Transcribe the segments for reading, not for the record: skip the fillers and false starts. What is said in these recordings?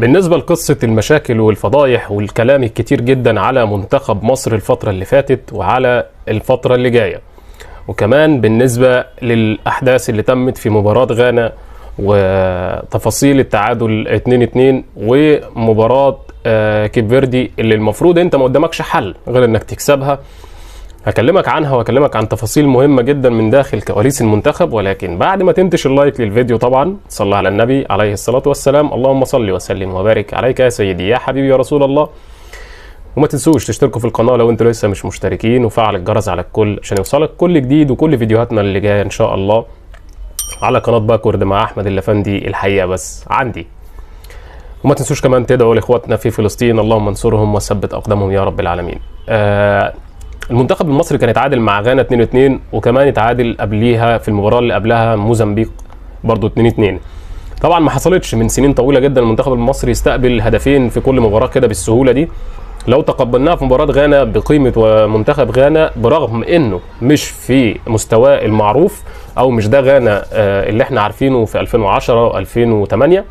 بالنسبة لقصة المشاكل والفضايح والكلام الكتير جدا على منتخب مصر الفترة اللي فاتت وعلى الفترة اللي جاية، وكمان بالنسبة للأحداث اللي تمت في مباراة غانا وتفاصيل التعادل 2-2 ومباراة كيب فيردي اللي المفروض انت ما قدامكش حل غير انك تكسبها، هكلمك عنها وهكلمك عن تفاصيل مهمة جدا من داخل كواليس المنتخب. ولكن بعد ما تنتش ال like للفيديو طبعا، صلى على النبي عليه الصلاة والسلام، اللهم صل وسلم وبارك عليك يا سيدي يا حبيبي يا رسول الله. وما تنسوش تشتركوا في القناة لو انتوا لسه مش مشتركين، وفعل الجرس على الكل عشان يوصلك كل جديد وكل فيديوهاتنا اللي جاية ان شاء الله على قناة باكورد مع احمد اللفندي. الحقيقة بس عندي. وما تنسوش كمان تدعوا لاخواتنا في فلسطين، اللهم انصرهم وثبت اقدامهم يا رب العالمين. المنتخب المصري كان اتعادل مع غانا 2-2، وكمان اتعادل قبليها في المباراة اللي قبلها موزمبيق برضو 2-2. طبعا ما حصلتش من سنين طويلة جدا المنتخب المصري يستقبل هدفين في كل مباراة كده بالسهولة دي. لو تقبلناها في مباراة غانا بقيمة ومنتخب غانا، برغم انه مش في مستواه المعروف او مش ده غانا اللي احنا عارفينه في 2010 و2008،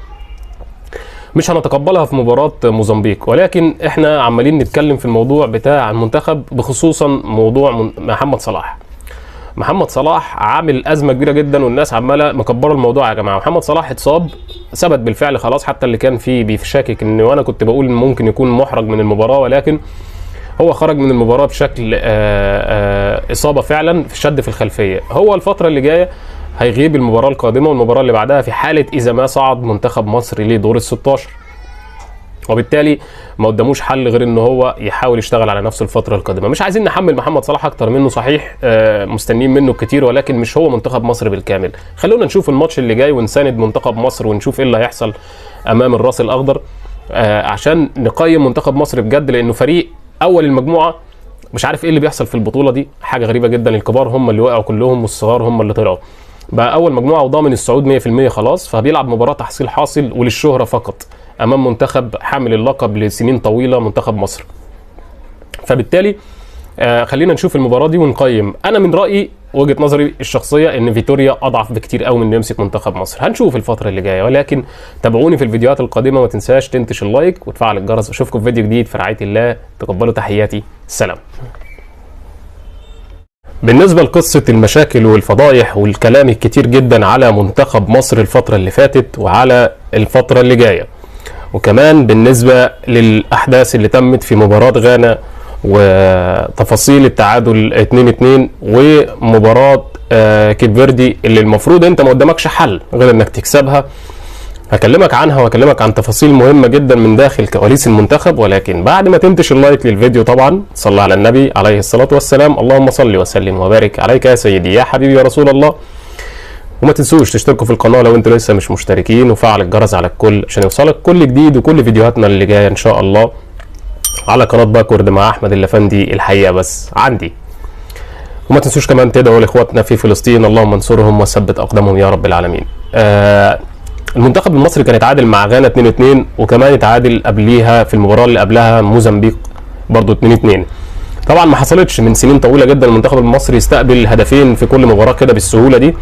مش هنتقبلها في مباراة موزمبيق. ولكن احنا عمالين نتكلم في الموضوع بتاع المنتخب، بخصوصا موضوع محمد صلاح. محمد صلاح عامل أزمة كبيرة جدا والناس عمالة مكبرة الموضوع يا جماعة. محمد صلاح اتصاب، ثبت بالفعل خلاص، حتى اللي كان فيه بيشاكك ان وانا كنت بقول ممكن يكون محرج من المباراة، ولكن هو خرج من المباراة بشكل إصابة فعلا في شد في الخلفية. هو الفترة اللي جاية هيغيب المباراة القادمة والمباراة اللي بعدها في حالة إذا ما صعد منتخب مصر لدور ال16، وبالتالي ما قداموش حل غير ان هو يحاول يشتغل على نفسه الفترة القادمة. مش عايزين نحمل محمد صلاح اكتر منه، صحيح مستنيين منه كتير، ولكن مش هو منتخب مصر بالكامل. خلونا نشوف الماتش اللي جاي ونساند منتخب مصر ونشوف ايه اللي هيحصل امام الراس الاخضر، عشان نقيم منتخب مصر بجد، لانه فريق اول المجموعة. مش عارف ايه اللي بيحصل في البطولة دي، حاجة غريبة جدا. الكبار هم اللي وقعوا كلهم والصغار هم اللي طلعوا. بقى اول مجموعة وضامن الصعود 100% خلاص، فبيلعب مباراة تحصيل حاصل وللشهره فقط امام منتخب حامل اللقب لسنين طويلة، منتخب مصر. فبالتالي خلينا نشوف المباراة دي ونقيم. انا من رايي وجهه نظري الشخصية ان فيتوريا اضعف بكتير قوي من انه يمسك منتخب مصر. هنشوف الفترة اللي جاية، ولكن تابعوني في الفيديوهات القادمة، وما تنساش تنتش ال like وتفعل الجرس. اشوفكم في فيديو جديد في رعاية الله، تقبلوا تحياتي، سلام. بالنسبة لقصة المشاكل والفضايح والكلام الكتير جدا على منتخب مصر الفترة اللي فاتت وعلى الفترة اللي جاية، وكمان بالنسبة للأحداث اللي تمت في مباراة غانا وتفاصيل التعادل 2-2 ومباراة كيب فيردي اللي المفروض انت ما قدامكش حل غير انك تكسبها، هكلمك عنها وهكلمك عن تفاصيل مهمة جدا من داخل كواليس المنتخب. ولكن بعد ما تنتش ال like للفيديو طبعا، صلى على النبي عليه الصلاة والسلام، اللهم صل وسلم وبارك عليك يا سيدي يا حبيبي يا رسول الله. وما تنسوش تشتركوا في القناة لو انتوا لسه مش مشتركين، وفعل الجرس على الكل عشان يوصلك كل جديد وكل فيديوهاتنا اللي جاية ان شاء الله على قناة باكورد مع احمد اللفندي. الحقيقة بس عندي. وما تنسوش كمان تدعوا لاخواتنا في فلسطين، اللهم انصرهم وثبت اقدامهم يا رب العالمين. المنتخب المصري كان اتعادل مع غانا 2-2، وكمان اتعادل قبليها في المباراة اللي قبلها موزمبيق برضو 2-2. طبعا ما حصلتش من سنين طويلة جدا المنتخب المصري يستقبل هدفين في كل مباراة كده بالسهولة دي.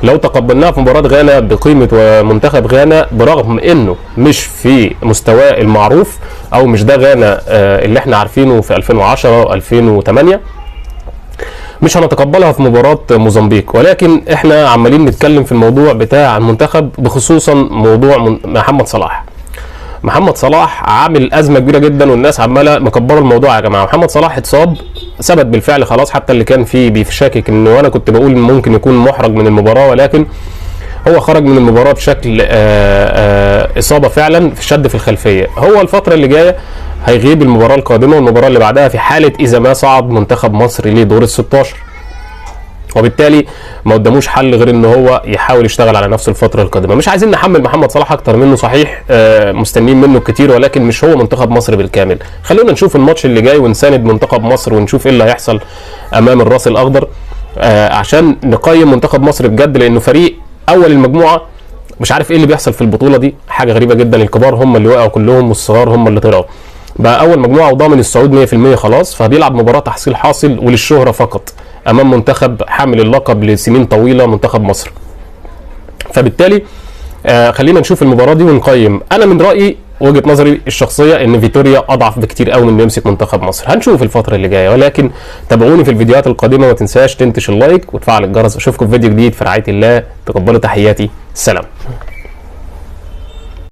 لو تقبلناها في مباراة غانا بقيمة ومنتخب غانا، برغم انه مش في مستواه المعروف او مش ده غانا اللي احنا عارفينه في 2010 و2008، مش هنتقبلها في مباراة موزمبيق. ولكن احنا عمالين نتكلم في الموضوع بتاع المنتخب، بخصوصا موضوع محمد صلاح. محمد صلاح عامل أزمة كبيرة جدا والناس عمالة مكبرة الموضوع يا جماعة. محمد صلاح اتصاب، ثبت بالفعل خلاص، حتى اللي كان فيه بيشاكك ان وانا كنت بقول ممكن يكون محرج من المباراة، ولكن هو خرج من المباراة بشكل إصابة فعلا في شد في الخلفية. هو الفترة اللي جاية هيغيب المباراة القادمة والمباراة اللي بعدها في حالة إذا ما صعد منتخب مصر لدور ال16، وبالتالي ما قداموش حل غير ان هو يحاول يشتغل على نفسه الفترة القادمة. مش عايزين نحمل محمد صلاح اكتر منه، صحيح مستنيين منه كتير، ولكن مش هو منتخب مصر بالكامل. خلونا نشوف الماتش اللي جاي ونساند منتخب مصر ونشوف ايه اللي هيحصل امام الراس الاخضر، عشان نقيم منتخب مصر بجد، لانه فريق اول المجموعة. مش عارف ايه اللي بيحصل في البطولة دي، حاجة غريبة جدا. الكبار هم اللي وقعوا كلهم والصغار هم اللي طلعوا. بقى اول مجموعة وضامن الصعود 100% خلاص، فبيلعب مباراة تحصيل حاصل وللشهره فقط امام منتخب حامل اللقب لسنين طويلة، منتخب مصر. فبالتالي خلينا نشوف المباراة دي ونقيم. انا من رايي وجهه نظري الشخصية ان فيتوريا اضعف بكتير قوي من انه يمسك منتخب مصر. هنشوف الفترة اللي جاية، ولكن تابعوني في الفيديوهات القادمة، وما تنساش تنتش ال like وتفعل الجرس. اشوفكم في فيديو جديد في رعاية الله، تقبلوا تحياتي، سلام.